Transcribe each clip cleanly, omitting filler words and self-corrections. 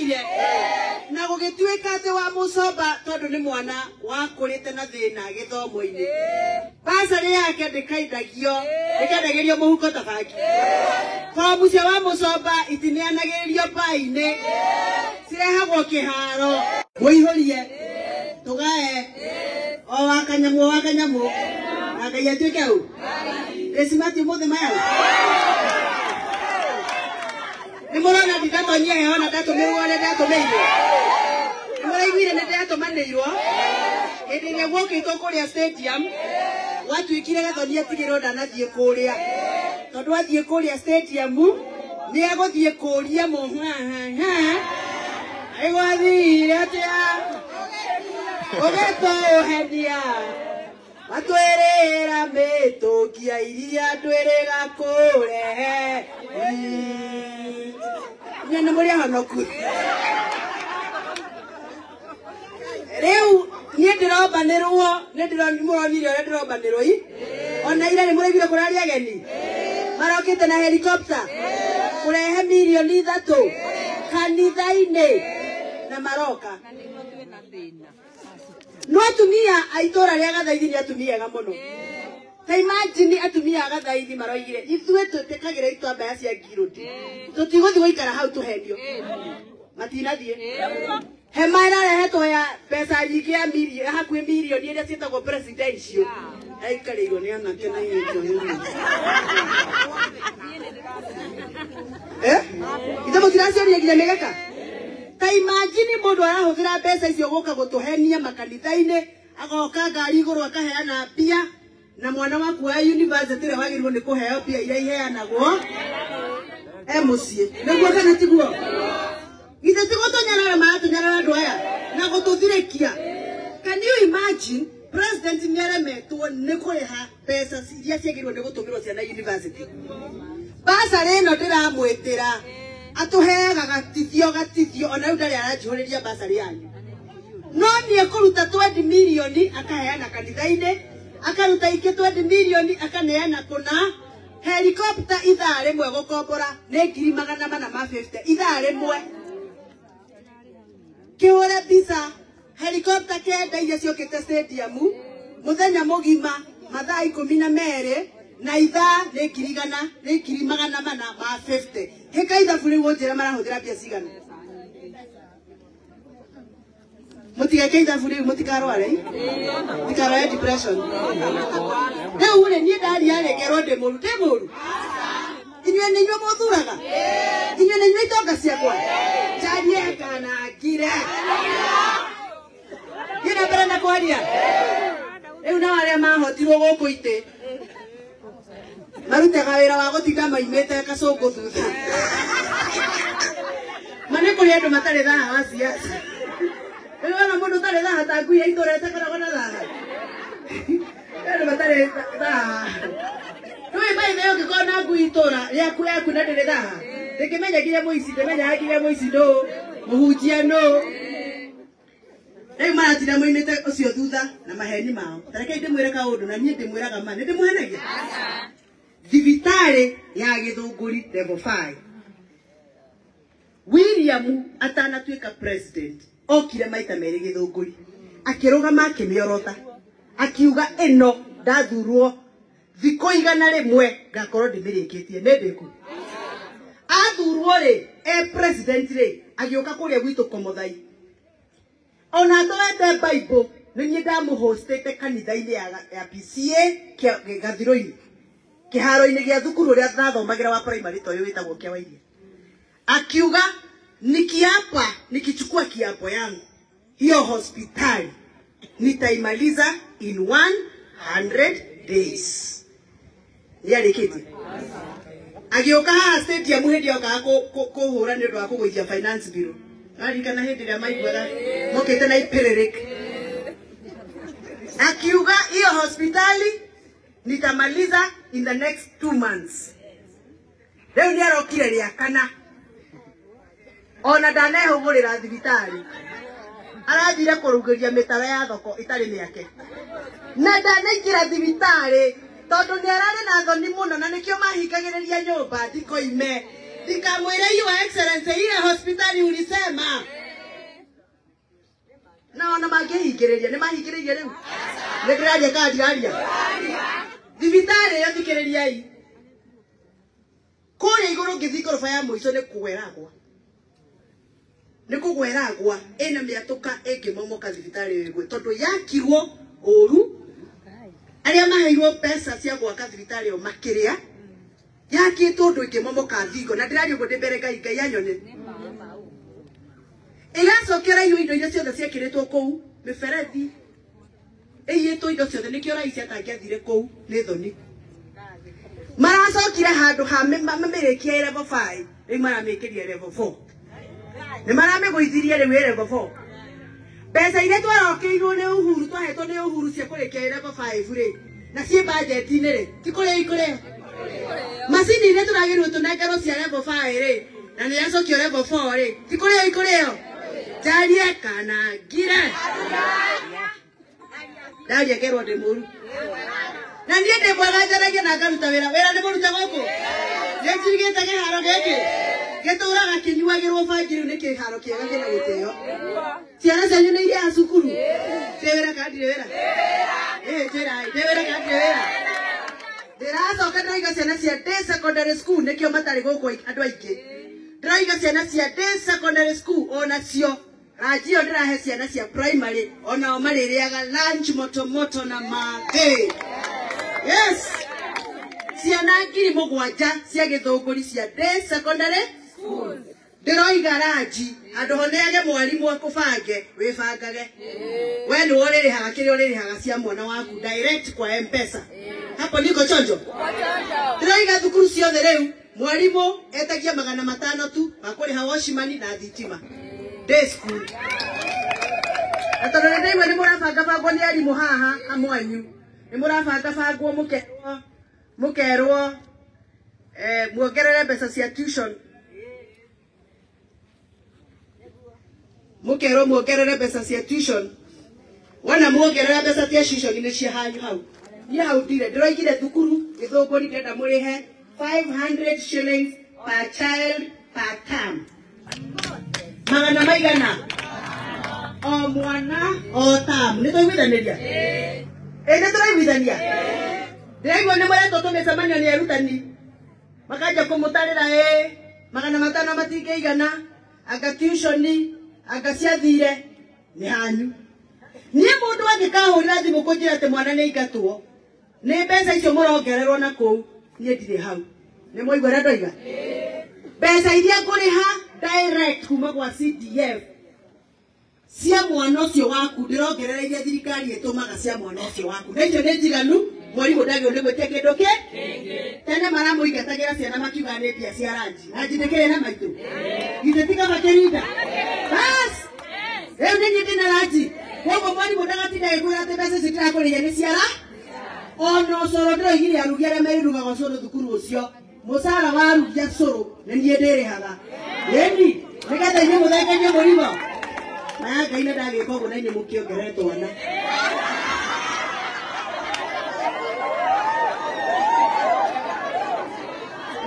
Nĩmũraiguire na gũgĩtuĩka atĩ wa mũcomba tondũ nĩ mwana wakũrĩte na thĩna gĩthomo-inĩ basarĩ yake ndĩkaindagio ndĩkendagĩrio mũhuko ta bangi fomu cia wa mũcomba itineanagĩrĩrio mbainĩ cirehagwo kĩharo mũihũrie tũgae o wa kanyamũ o wa kanyamũ na Ngai atuĩke ũ Krismati ũmũthĩ maya nĩ mũrona ndigatonyia heho na ndatũmĩrwo ũrĩa ndatũmĩirwo nĩ mũraiguire nĩ ndatũmanĩirwo hĩndĩ ĩrĩa guokĩtwo kũrĩa stadium gwatuĩkire Gathoni atigĩrwo ndanathiĩ kũrĩa tondũ athiĩ kũrĩa stadium nĩ egũthiĩ kũria mũhahaha ĩgwathire atĩa ũgĩtũhenia matwĩrĩra mĩtũngia iria twĩrĩga kũrehe inyuĩ nĩ mũrĩ ahonoku rĩu niĩ ndĩrombanĩrwo nĩ mũronire ũrĩa ndĩrombanĩrwo i ona ira nĩ mũraiguire kũrarĩ ageni marokĩte na helicopter kũrehe mirioni 3 kanitha-inĩ na maroka no atumia a itũra rĩa Gathaithi nĩ atumia ega mũno ta imagine atumia a Gathaithi maroigire ithuĩ twĩtĩkagĩra itambaya cia ngirũndi tũtigũthiĩ gũikara hau tũhenio matinathiĩ hema ĩrarehetwo ya mbeca nyingĩ ya mirioni hakuhĩ mirioni ĩrĩa ciĩtagwo presidential aikarĩirwo nĩ anake na airĩtu anini ithe mũtiracionire nginya mĩgeka ta imagine mũndũ arahũthĩra mbeca icio gũka gũtũhenia makanitha-inĩ agoka ngari igũrũ akaheana mbia na mwana waku wa university ũrĩa wagĩrĩirwo nĩ kũheo mbia iria iheanagwo e mũciĩ nĩguo kana tiguo ithe ti gũtũnyarara maratũnyarara andũ aya na gũtũthirĩkia can you imagine president nĩ aremetwo nĩ kũrĩha mbeca iria ciagĩrĩirwo nĩ gũtũmĩrwo ciana university basarĩ ĩno ndĩramwĩtĩra atũheaga gatithio gatithio ona rĩu ndarĩ aranjihũrĩria basarĩ yanyu no niĩ kũruta 20 mirioni akaheana kanitha-inĩ akaruta ingĩ 20 mirioni akaneana kũna helicopter ithaa rĩmwe gũkombora nĩ 450,000 ithaa rĩmwe kĩhũre mbica helicopter 9 iria ciokĩte stadium mũthenya mũgima mathaa 12 na ithaa nĩ 100,000 nĩ 450,000 hĩka ithabu rĩu ũnjĩre marahũthĩra mbia cigana mũtigeke ithabu rĩu mũtikarware mũtikarware depression rĩu rĩ niĩ ndaria rĩ ngerwo ndĩ mũru ndĩ mũru inyuĩ nĩ inyuĩ mũthuraga inyuĩ nĩ inyuĩ itonga ciakwa njarie kana ngire thiĩ na mbere na kwaria rĩu nao arĩa mahotirwo gũkũ itĩ marutaga wĩra wa gũtinda maimĩte kacũngũ thutha ma nĩ kũrĩ andũ matarĩ thaha wa siasa rĩu wona mũndũ ũtarĩ thaha ta ngui ya itũra ĩtakoragwo na thaha andũ matarĩ thaha rĩu maithe ũngĩkorwo na ngui itũra rĩaku yaku na ndĩrĩ thaha ndĩngĩmenya nginya mũici ndĩmenyaga nginya mũici nũ mũhunjia nũ rĩu maratinda moimĩte ũcio thutha na maheni mao ta rekei ndĩmwĩre kaũndũ na niĩ ndĩmwĩraga ma nĩ ndĩmũhenagia thibitarĩ ya Gĩthũngũri level 5 William atanatuĩka president okire maita merĩ Gĩthũngũri akĩrũgama akĩmĩorota akiuga ĩno ndathurwo thikũ 100 ngakorwo ndĩmĩrĩkĩtie nĩ ndĩku athurwo rĩ e president rĩ agĩũka kũrĩa gwitũ Komothai ona atoete Bible nĩ niĩ ndamũhostĩte kanitha-inĩ ya PCA Gathirũ-inĩ kĩharo-inĩ gĩa thukuru ũrĩa ndathomagĩra wa primary ta ũyũ wĩtagwo Kĩawairia akiuga nikiapa nikichukua kiapo yangu hiyo hospitali nitaimaliza in 100 days nĩarĩkĩtie agĩũka haha stadium hĩndĩ okaga kũhũra nĩ ũndũ wa kũgũithia finance bill naririkana hĩndĩ ĩrĩa maiguaga mokĩte na ipĩrĩrĩk akiuga hiyo hospitali nitamaliza in the next 2 months rĩu nĩarokire rĩa kana ona ndanehũgũrĩra thibitarĩ arathire kũrugĩria mĩtaro ya thoko ĩtarĩ mĩake na ndanaingĩra thibitarĩ tondũ nĩ ararĩ na thoni mũno na nĩkĩo mahingagĩrĩria nyũmba ndikoime Nikamwira Your Excellency, ile hospitali ulisema. Na ona mangĩhingĩrĩria, nĩ mahingĩrĩirie rĩu. Nĩ ndĩraria kana ndiraria? Thibitarĩ ĩyo thikĩrĩriai. Kũrĩa igũrũ ngĩthiĩ ngoroba ya mũico nĩ kũgweragwa. Nĩ kũgweragwa ĩna mĩatũka ĩngĩmomoka thibitarĩ ĩyo ĩgwe tondũ yakirwo ũru. Arĩa maheirwo mbeca cia gwaka thibitarĩ ĩyo makĩrĩa yakĩtwo ũndũ ĩngĩmomoka thingo na ndĩraria ũguo ndĩ mbere Ngai, Ngai anyone. Ĩgacokera irio indo iria ciothe ciekĩrĩtwo kũu mĩberethi ĩiyĩtwo indo ciothe nĩkĩo rais atangĩathire kũu nĩ thoni. Maracokire handũ ha mamĩrĩkia level 5 rĩu maramĩkĩria level 4. Nĩ maramĩgũithirie rĩu ĩ level 4. Mbeca iria twarokĩirwo nĩ Uhuru twahetwo nĩ Uhuru cia kũrĩkia level 5 rĩ na ciĩ budget-inĩ rĩ ti kũrĩa ikũrĩa. Macini iria tũragĩrĩirwo tũnengerwo cia level 5 rĩ na nĩ yacokio level 4 rĩ ti kũrĩa ikũrĩo. Njarie kana ngire? Ndaria ngerwo ndĩ mũru. Na niĩ ndĩ mwega njaragia na ngaruta wĩra. Wĩra nĩ mũrute gũkũ? Nĩ njirigĩte kĩharo gĩkĩ? Gĩtũraga kĩnyuagĩrwo bangi rĩu nĩ kĩharo kĩega kĩna gĩtĩo. Ciana cianyu nĩ irĩaga cukuru? Ndĩ wĩra kana ndirĩ wĩra? Ĩĩ njĩrai, ndĩ wĩra kana ndirĩ wĩra? Ndĩracoka ndĩraiga ciana cia day secondary school nĩkĩo matarĩ gũkũ andũ aingĩ. Ndĩraiga ciana cia day secondary school onacio ranji ĩyo ndĩrahe ciana cia primary onao marĩrĩaga lunch moto moto na mathĩ. Yes. Ciana 7,000 cia Gĩthũngũri cia day secondary school. Ndĩroiga ranji handũ honeage mwarimũ akũbange wĩbangage. We nĩwe ũrĩrĩhaga kĩrĩa ũrĩrĩhaga cia mwana waku direct kwa M-Pesa. Hapo niko chonjo. Ndĩroiga thukuru ciothe rĩu mwarimũ etagia 500 tu wa kũrĩha washimani na thitima. Day school. Na tondũ nĩ ndaigua nĩ mũrabangabangwo nĩ arimũ haha amwanyu. Nĩ mũrabangabangwo mũkerwo muongerere mbeca cia tuition. Mũkerwo muongerere mbeca cia tuition. Wona muongerera mbeca cia tuition nĩ cia hanyu hau. Niĩ hau ndirĩ ndĩroigire thukuru Gĩthũngũri ndĩrenda mũrĩhe 500 shillings per child per term. Magana maigana o mwana o term. Nĩ twaiguithanĩria? Ĩ nĩ tũraiguithania? Ndĩraigua nĩ mũretwo tũmĩcemanio nĩ arutani makanja kũmũtarĩra ĩ 500 matingĩigana anga tuition anga ciathire nĩ hanyu. Niĩ mũndũ angĩkahũrĩra thimũ kũnjĩra atĩ mwana nĩ aingatwo nĩ mbeca icio mũrongererwo na kũu niĩ ndirĩ hau. Nĩ mwaigua ũrĩa ndoiga? Mbeca iria ngũrĩha direct kuma gwa CDF cia mwana ũcio waku ndĩrongerereirie thirikari ĩtũmaga cia mwana ũcio waku na icio nĩ njiganu mwarimũ ndagĩrĩirwo nĩ gwĩtia kĩndũ kĩ tene maramũingatagĩra ciana makiugaga nĩ mbia cia ranji. Ranji nĩ kĩrĩ na maitũ githĩ ti kaba kĩrinda bas rĩu nĩ niĩ ndĩna ranji koguo mwarimũ ndagatinda agĩkwĩra atĩ mbeca icio ndĩrakũrĩhia nĩ ciara ona ũcũrũ ndĩroigire arugi arĩa merĩrugaga ũcũrũ thukuru ũcio mũcara wa arugi a cũrũ nĩ niĩ ndĩrĩhaga ĩni nĩgetha inyuĩ mũthengerie mũrigo. Na Ngai nĩ ndagĩka ũguo na inyuĩ mũkĩongerere twana.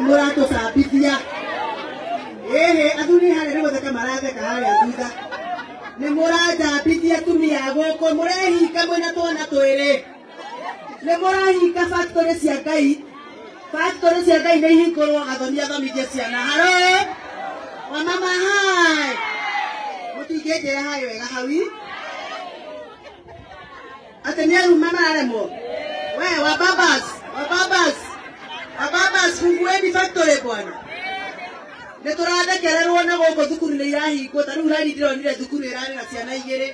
Mũratũcambithia. Ĩhĩ athuri harĩa nĩ gũtheka maratheka harĩa thutha. Nĩ mũranjambithia atumia a gũkũ mũrehinga mwĩna twana twĩrĩ. Nĩ mũrahinga factory cia Ngai. Factory cia Ngai nĩ ihingũrwo gathoni athomithie ciana. Haro wamama hai. Mũtingĩnjĩra hai wega hau atĩ nĩ aruma mararemwo. We wababas wababas wababas fungueni factory bwana. Nĩ tũrathekererwo na gũkũ thukuru nĩ irahingwo ta rĩu rari ndĩronire thukuru ĩrarĩ na ciana igĩrĩ.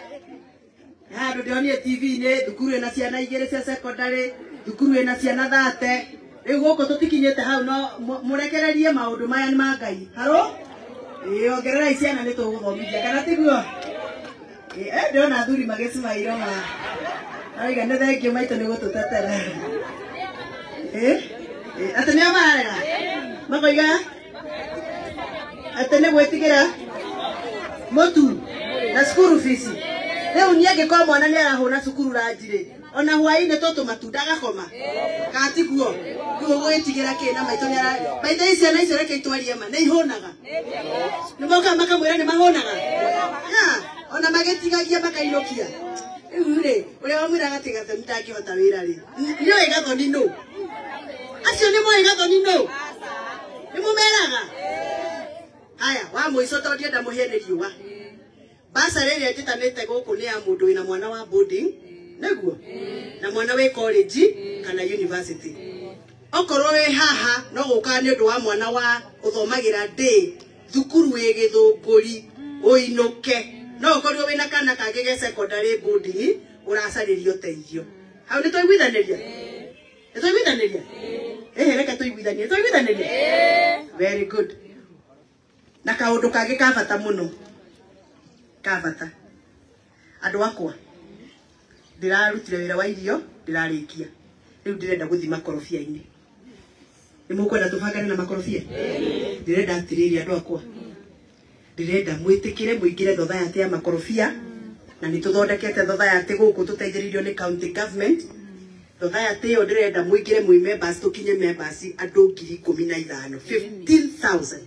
Handũ ndĩronire TV-inĩ thukuru ĩna ciana igĩrĩ cia secondary thukuru ĩna ciana 30. Rĩu gũkũ tũtikinyĩte hau no mũrekererie maũndũ maya nĩ ma Ngai. Haro ĩĩ ongererai ciana nĩ tũgũthomithia kana tiguo? Ĩĩ ndĩrona athuri magĩcimairwo ma arauga nĩ thengiũ maitũ nĩ gũtũtetera. Ĩĩ atĩ nĩo mararega makoiga atĩ nĩ gwĩtigĩra mũtu na cukuru fees. Rĩu niĩ angĩkorwo mwana nĩ arahũna cukuru ranji rĩ Ona hwainĩ tũtũ matunda agakoma. Katiguo. Rĩu ũgwĩtigĩra kĩ na maitũ nĩ ara. Maitũ ici ciana icio reke itwarie ma nĩ ihũnaga. Nĩ mokaga makamwĩra nĩ mahũnaga. Ona magĩtigagia makainũkia. Rĩu rĩ, ũrĩa wamwĩraga atĩ Gathoni ndangĩhota wĩra rĩ. Nĩoĩ Gathoni nũ? Acio nĩ moĩ Gathoni nũ? Nĩ mũmeraga? Haya, wa mũico tondũ ndienda mũhĩe nĩ riũa. Basarĩ ĩrĩa njĩtanĩte gũkũ nĩ ya mũndũ wĩna mwana wa boarding, nĩguo? Na mwana wĩ college kana university. Okorwo wĩ haha no gũka nĩ ũndũ wa mwana wa ũthomagĩra day thukuru wĩ Gĩthũngũri ũinũke. No ũkorirwo wĩna kana kangĩ ge secondary boarding ũracarĩria ũteithio. Hau nĩ twaiguithanĩria? Nĩ twaiguithanĩria? Ĩhĩ, reke tũiguithanie. Twaiguithanĩria? Very good. Na kaũndũ kangĩ ka bata mũno. Ka bata. Andũ akwa, ndĩrarutire wĩra wa irio, ndĩrarĩkia. Rĩu ndĩrenda gũthiĩ makorobia-inĩ. Nĩ mũkwenda tũbangane na makorobia? Ndĩrenda atĩrĩrĩ andũ akwa. Ndĩrenda mwĩtĩkĩre mũingĩre thotayatĩ ya makorobia, na nĩ tũthondekete thotayatĩ gũkũ tũteithĩrĩirio nĩ county government. Thotayatĩ ĩyo ndĩrenda mũingĩre mwĩ members, tũkinye members andũ 15,000, 15,000.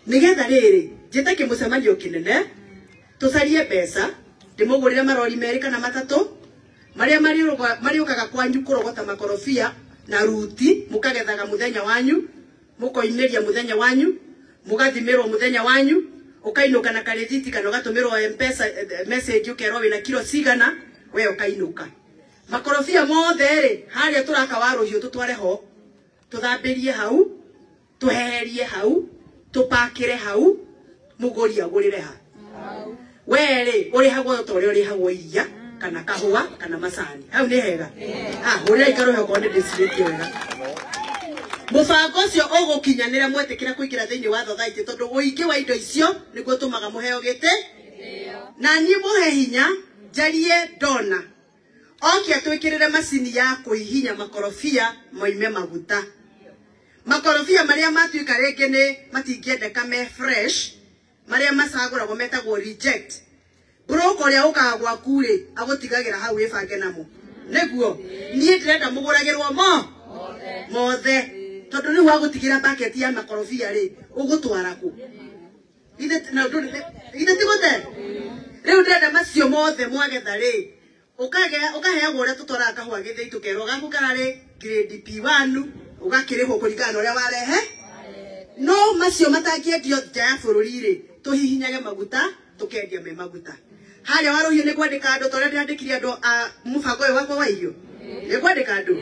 Nĩgetha rĩrĩ, njĩte kĩmũcemanio kĩnene, tũcarie mbeca, ndĩmũgũrĩre marori 2 kana 3, marĩa marĩũkaga kwanyu kũrogota makorobia na ruti, mũkagethaga mũthenya wanyu, mũkoimĩria mũthenya wanyu, mũgathimĩrwo mũthenya wanyu, ũkainũka na karĩthiti kana ũgatũmĩrwo M-Pesa message ũkerwo wĩna kiro cigana, we ũkainũka. Makorobia mothe rĩ, harĩa tũraka wa rũhiũ tũtware ho, tũthambĩrie hau, tũheherie hau, tũpakĩre hau, mũgũri agũrĩre ha. We rĩ, ũrĩhagwo ta ũrĩa ũrĩhagwo iria, kana kahũa, kana macani. Hau nĩ hega. Hũrĩra ikarũhe okorwo nĩ ndĩcirĩtie wega. Mũbango ũcio ũgũkinyanĩra mwetĩkĩra kũingĩra thĩinĩ wa thothaitĩ, tondũ ũingĩ wa indo icio nĩguo ũtũmaga mũheo gĩtĩ. Na niĩ mũhe hinya, njarie ndona. Oke atwĩkĩrĩre macini ya kũhihinya makorobia moime maguta. Makorobia marĩa matuĩka rĩngĩ nĩ matingĩendeka me fresh, marĩa macagũragwo metagwo reject. Broker ũrĩa ũkaga gwaku rĩ, agũtigagĩra hau wĩbange namo. Nĩguo, niĩ ndĩrenda mũgũragĩrwo mo mothe. Tondũ rĩu wagũtigĩra bucket ya makorobia rĩ, ũgũtwara kũ? Ithe ti gũte? Rĩu ndĩrenda macio mothe mwagetha rĩ, ũkaheagwo ũrĩa tũtwaraga kahũa gĩthĩi tũkerwo gaku kararĩ grade P1, ũgakĩrĩhwo kũringana na ũrĩa warehe. No macio matangĩendio nja ya bũrũri rĩ, tũhihinyage maguta, tũkendia me maguta. Harĩa wa rũhiũ nĩ kwandĩka andũ, ta ũrĩa ndĩrandĩkire andũ a mũbango ũyũ wakwa wa irio. Nĩ kwandĩka andũ.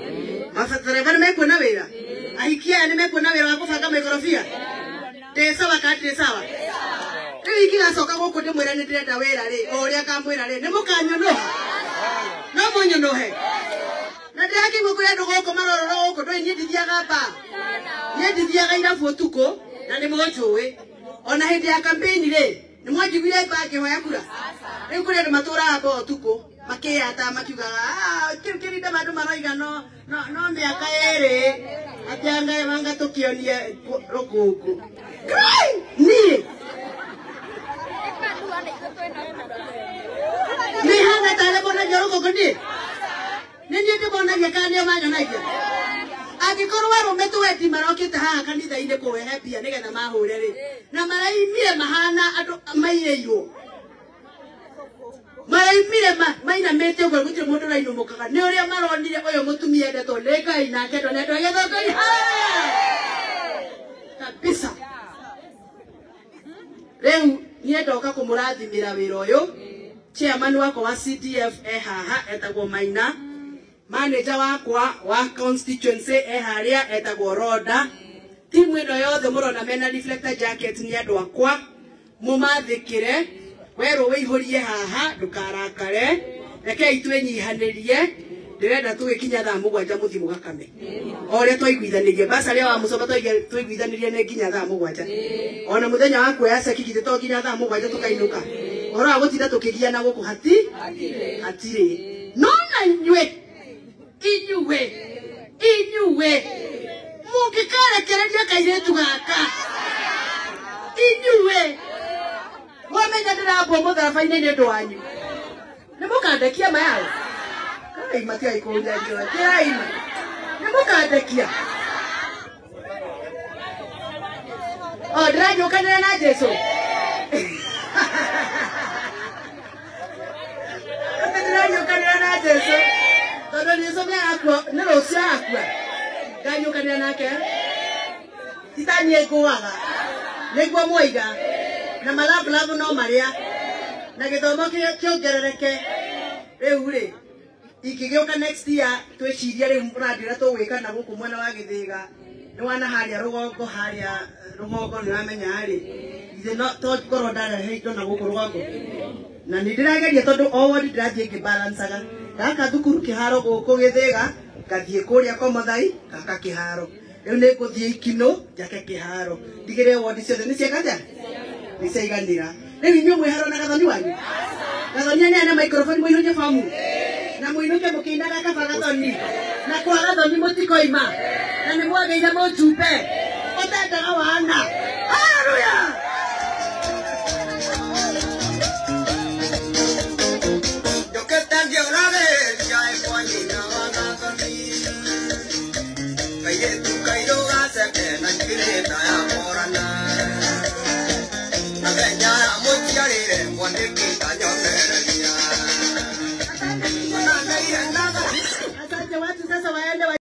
Matereba nĩ mekuona wĩra. Ahiki aya nĩ mekuona wĩra wa kũbanga mĩkorobia. Ndĩ sawa kana ndirĩ sawa? Rĩu ingĩgacoka gũkũ ndĩmwĩre nĩ ndĩrenda wĩra rĩ, o ũrĩa ngamwĩra rĩ, nĩ mũkanyũnũha? No mũnyũnũhe? Na ndĩrakĩigua kũrĩ andũ gũkũ marorora gũkũ, ndũĩ niĩ ndithiaga mba. Niĩ ndithiaga irabu ũtukũ, na nĩ mũnjũĩ. Ona hĩndĩ ya campaign rĩ, nĩ mwanjiguire mba ngĩhoya kura? Rĩu kũrĩ andũ matũraga mba ũtukũ, makĩyata makiugaga, kĩu kĩrinda andũ maroiga no mĩaka 2, atĩ anga wanga tũkĩonie rũkũngũ. Niĩ nĩ hana tarĩ monagia rũkũngũ niĩ? Nĩ niĩ ndĩmonagia kana nĩo manyonagia? Angĩkorwo arũme twendi marokĩte haha kanitha-inĩ kũrehe mbia nĩgetha mahũre rĩ, na maraimire mahana andũ mairĩirwo. Maraimire mainamĩte ũguo gũtirĩ mũndũ ũrainũmũkaga. Nĩ ũrĩa maronire ũyũ mũtumia endetwo nĩ Ngai na akendwo nĩ andũ a Gĩthũngũri. Kabisa. Rĩu niĩ ndoka kũmũrathimĩra wĩra ũyũ. Chairman wakwa wa CDF e haha etagwo Maina. Manager wakwa wa constituency e harĩa etagwo Roda. Timu ĩno yothe mũrona mena reflector jacket nĩ andũ akwa. Mũmathĩkĩre, werwo wĩihũrie haha ndũkarakare. Rekei twĩnyihanĩrie. Ndĩrenda tũgĩkinya thaa 7 mũthiĩ mũgakame. O ũrĩa twaiguithanĩrie, basarĩ wa mũcoka twaiguithanĩrie nĩ nginya thaa 7. Ona mũthenya wa kuoya ceki githĩ to nginya thaa 7 tũkainũka. Ũhoro wa gũtinda tũkĩgiana gũkũ hatirĩ. No na inyuĩ, inyuĩ mũngĩkarekereria kairĩtu gaka, inyuĩ mwamenya ndĩrambwo mũtharaba-inĩ nĩ ũndũ wanyu, nĩ mũkandekia mayayo. Ngai matigai kũnjanjũra njĩrai ma nĩ mũkandekia o ndĩranyũkanĩra na Jesu atĩ ndĩranyũkanĩra na Jesu tondũ Jesu nĩ arakua nĩ rũciũ arakua nganyũkanĩra nake titaniĩ ngũaga nĩguo mwaiga na malavulavu no marĩa na gĩthomo kĩongerereke rĩu rĩ ingĩgĩũka next year twĩcirie rĩu mũrandi ũrĩa tũgwĩka na gũkũ mwena wa Gĩthĩga nĩ wana harĩa rũgongo harĩa rũgongo nĩ wamenya rĩ ithe no to ngorwo ndarehe indo na gũkũ rũgongo na nĩ ndĩrageria tondũ o wodi ndĩrathiĩ ngĩbalancaga gaka thukuru kĩharo gũkũ Gĩthĩga ngathiĩ kũrĩa Komothai gaka kĩharo rĩu nĩ ngũthiĩ Ikinũ njake kĩharo ndigĩrĩre wodi ciothe nĩ cieka atĩa nĩ ciaiganĩra rĩu inyuĩ mwĩ haro na gathoni wanyu gathoni aneane microphone mũihũrie bomu na mũinũke mũkĩinaga kaba gathoni na kwa gathoni mũtikoima na nĩ mwagĩire mũjumbe ũtendaga wana. Haleluya. Asante watu sasa waende.